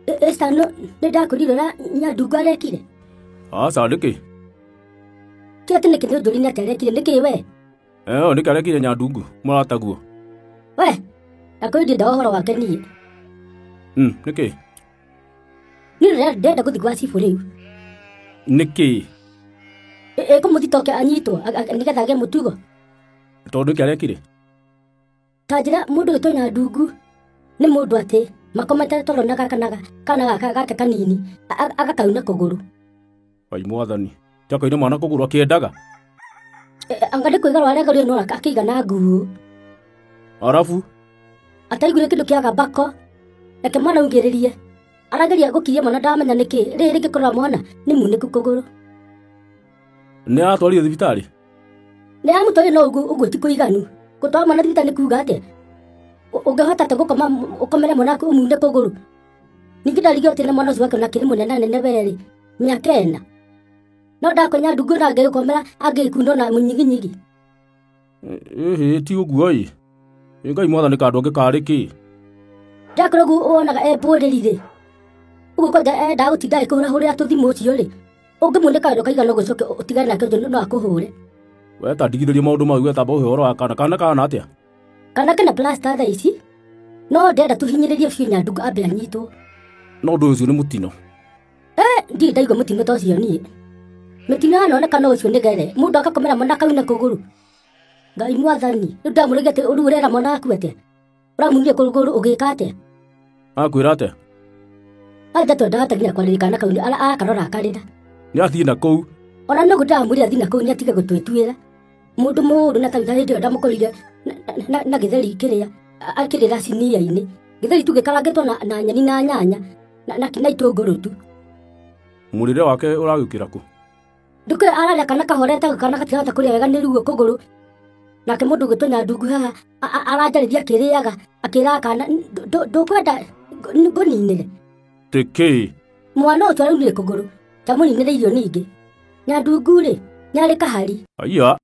Esta no nĩ ndakwĩrire ũrĩa Nyandungu arekire. Aca nĩkĩ? Ti atĩ nĩkĩ nĩ ũnjũrie nĩ atĩa arekire nĩkĩ we? Eh, nĩkĩ arekire Nyandungu mũrataguo? We, ndakwĩrire ndiendaga ũhoro wake niĩ. Nĩkĩ? Niĩ ndĩrenda gũthiĩ gwa cibũ rĩu. Nĩkĩ? Ĩkũmũthitoke anyitwo nĩgetha agĩe mũtugo. Tondũ nĩkĩ arekire? Ta njĩra mũndũ wĩtwo Nyandungu nĩ mũndũ atĩ makomete toro na kana gaka gake kanini agakauna kũgũrũ. Ai mwathani, takaine mwana kũgũrũ akĩendaga. Anga nĩ kwĩgarũra aregarũrire no akĩiga na nguo. Arabu? Ataiguire kĩndũ kĩaga mbako, reke mwana augĩrĩrie. Arageria gũkiria mwana ndamenya nĩkĩ, rĩrĩ rĩngĩ kũrora mwana nĩ munĩku kũgũrũ. Nĩ aratwarire thibitarĩ? Nĩ amũtwarire no ũguo ti kũiganu. Gũtwara mwana thibitarĩ nĩ kuga atĩa? Ũngĩhota atĩa gũkoma ũkomere mwana waku ũmune kũgũrũ? Ningĩ ndarigio atĩ na mwana ũcio wake ona akĩrĩ mũnene nene werĩ, mĩaka ĩna. No ndakwĩra Nyandungu ona angĩgũkomera angĩkunda ona mũnyiginyigi. Ĩhĩ ti ũguo ĩ. Ngai mwathani kandũ angĩ karĩ kĩ? Ndakwĩra ũguo wonaga e mbũrĩri rĩ. Ũguo kwanja endaga gũtinda agĩkũhũrahũrĩra tũthimũ ũcio rĩ. Ũngĩmunĩka wendo kaigana ũguo ũcoke ũtigane nake ũcio no akũhũre. We ta ndigithĩrie maũndũ mau we tamba ũhe ũhoro wa kana. Kana kahana atĩa? Kana kena plaster thaa ici. No ndĩrenda tũhinyĩrĩrie biũ Nyandungu ambe anyitwo. No ũndũ ũcio nĩ mũtino. Ndirĩ ndaigua mũtino ta ũcio niĩ. Mĩtino yanoneka no ũcio nĩ gere. Mũndũ agakomera mwana akauna kũgũrũ. Ngai mwathani, rĩu ndamũrĩgia atĩ rĩu ũrera mwana waku atĩa? Ũramunia kũgũrũ ũgĩka atĩa? Akwĩra atĩa? Anja twendaga ta nginya kwarĩria kana kau akarora akarĩra. Nĩ athiĩ na kũu. Ona no ndamwĩrire athiĩ na kũu nĩ atige gũtwĩtuĩra. Mũndũ mũũru na kanitha hĩndĩ ĩyo ndamũkorire na gĩtheri kĩrĩa akĩrĩra cinia-inĩ. Gĩtheri tu gĩkarangĩtwo na nyeni na nyanya na itũngũrũ tu. Mũrĩre wake ũragĩũkĩra kũ? Ndũkĩra ararĩa kana kahorete kana gatirahota kũrĩa wega nĩ ruo kũgũrũ. Nake mũndũ ũgwĩtwo Nyandungu haha aranjarĩria akĩrĩaga akĩraga kana ndũkwenda ngũninĩre. Tĩkĩ? Mwana ũcio araunire kũgũrũ tamũninĩre irio ningĩ. Nyandungu rĩ nĩarĩ kahari. Aiya.